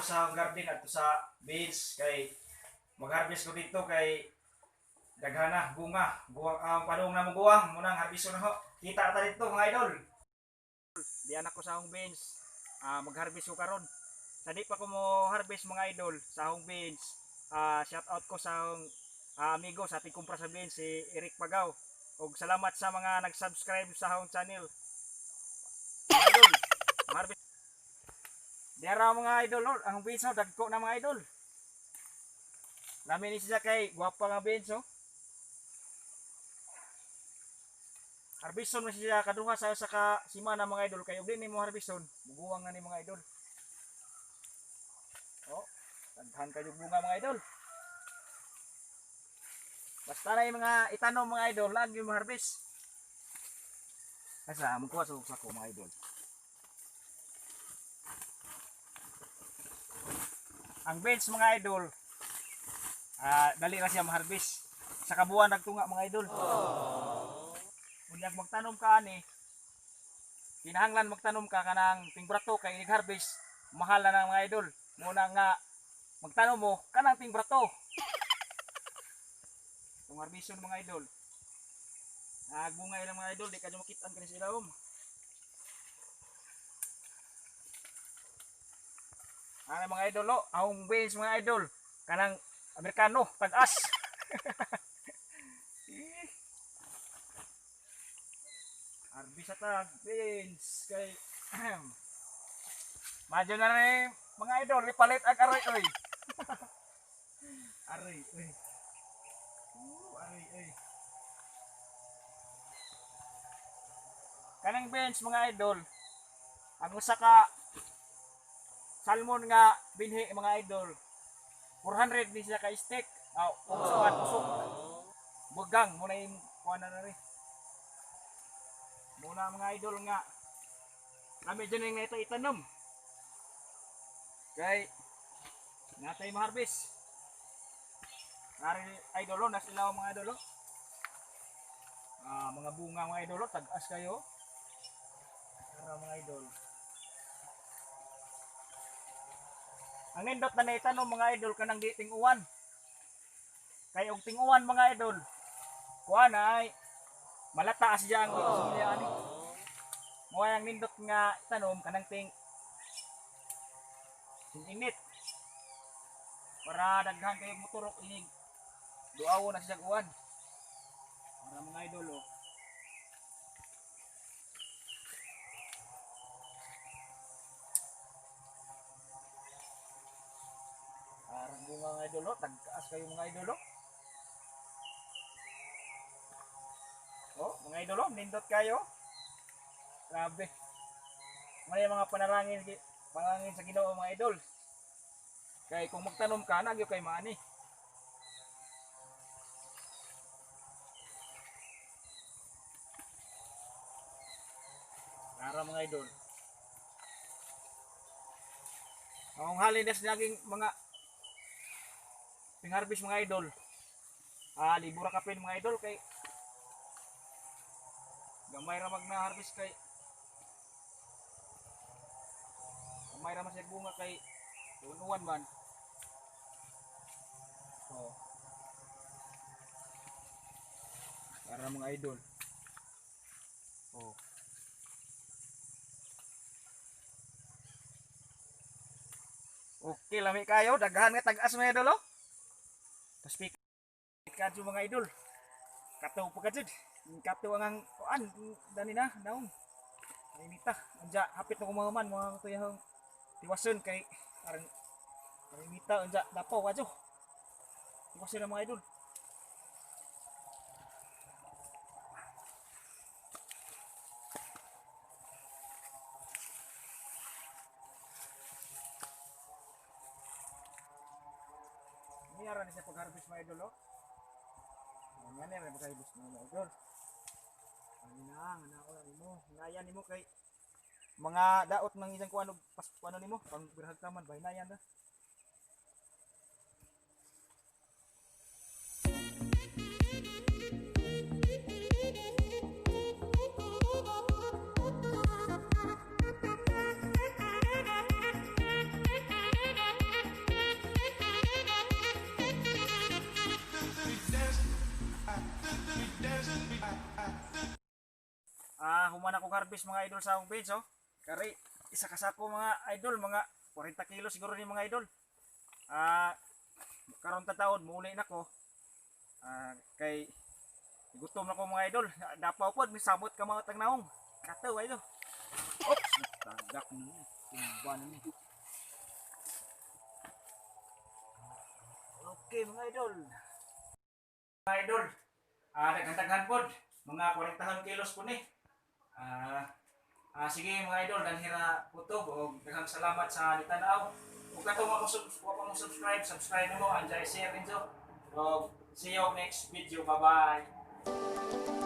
sa garden adto sa beans kay mag-harvest ko dito kay daghana bunga. Buwang ang padung na mo guwang munang harvest na ho. Kita ta dito, mga idol. Di anak ko sa akong beans. Mag-harvest ko karon. Sa di pa ko mo harvest, mga idol, sa akong beans. Shout out ko sa akong amigo sa ating kumpra sa beans, si Eric Pagaw. Og salamat sa mga nag-subscribe sa akong channel. Mga idol, harvest. Dera, mga idol, oh, ang beans oh, dagko na, mga idol. Lami ni siya kay gwapa nga beans oh. Harbison man siya kaduha sa usa ka simana, mga idol, kay og di nimo harbison, muguwang na ni, mga idol. Oh, daghan kayo bunga, mga idol. Basta na yung mga itanom, mga idol, lagi mo harvest. Asa, magkuha sa sako, mga idol. Ang beans, mga idol, dali ra siya ma-harvest. Sa kabuan nagtunga, mga idol. Unyag magtanom ka ani, kinahanglan magtanom ka kanang tingbrato kay inig harvest, mahal na ng mga idol. Muna nga magtanom mo kanang tingbrato. Itong harveston, mga idol. Nagbunga ilang, mga idol, di ka makitaan kani sa ilawom. Ano, mga idol, oh, ang beans, mga idol, kanang Amerikano, tag-as. Eh. Harvest sa tag beans kay Madyo na rin, mga idol, ipalit ang aroy oy. Aroy oy. Aroy oy. Kanang beans, mga idol, ang usa ka salmon nga binhi, mga idol, 400 ni siya ka stick. Aw, ug sa tusok. Bugang mo na yung kuha na rin. Muna, mga idol, nga kami dyan yung ito itanom. Kay natay ma-harvest. Nari, idol, oh, nas ilaw, mga idol, oh. Mga bunga, mga idol, oh, tag-as kayo. Tara, mga idol. Ang nindot na naitanom, mga idol, kanang di ting-uwan. Kay og ting-uwan, mga idol, kuan ay malataas diyan ang oh. Ani. Mo ang nindot nga tanom kanang ting init. Para daghan kayo motorok inig duawo na siya uwan. Para, mga idol, oh. Parang bunga, mga idol, oh. Tagkaas kayo, mga idol, oh. Oh, mga idol, oh, nindot kayo. Grabe. May mga panalangin panalangin sa Ginoo, mga idol. Kay kung magtanom ka, nagyo kay maani. Tara, mga idol. Ang halin nas naging mga ping-harvest, mga idol. Libura ka pin, mga idol, kay gamay ra mag na-harvest, kay gamay ra man siya bunga kay uwan man. Oh. Para, mga idol. Oh. Okay, lami kayo. Daghan nga tag-as, mga idol, oh. Tapos kadyo, mga idol. Kataw pa ka jud. Kataw ang kuan dani na naong. Ay nita. Anja hapit na kumaman mga kuyahong tiwason kay arang arang nita anja dapaw kadyo. Tiwason na, mga idol. Niyara ni siya pag-harvest, mga idol, oh. Yan yan, pag-harvest, mga idol. Ano na, ano ako nimo. Hinayan nimo kay mga daot ng isang kuano pas kuano nimo pang birhag taman ba hinayan na. Human ako harvest, mga idol, sa akong beans oh. Kari isa ka sako, mga idol, mga 40 kilo siguro ni, mga idol. Karon ta taon muli na ko. Kay gutom na ko, mga idol. Dapaw pod mi samot ka mga tagnaong. Kataw, idol. Oops, tagak ni. Tumba na ni. Okay, mga idol. Mga idol, daghan-daghan pod, mga 40 kilos po ni. Sige, mga idol, danhira po to og daghang salamat sa nitanaw. Ug katong wa pa mo subscribe, subscribe mo, anjay share ninyo. Og see you next video. Bye-bye.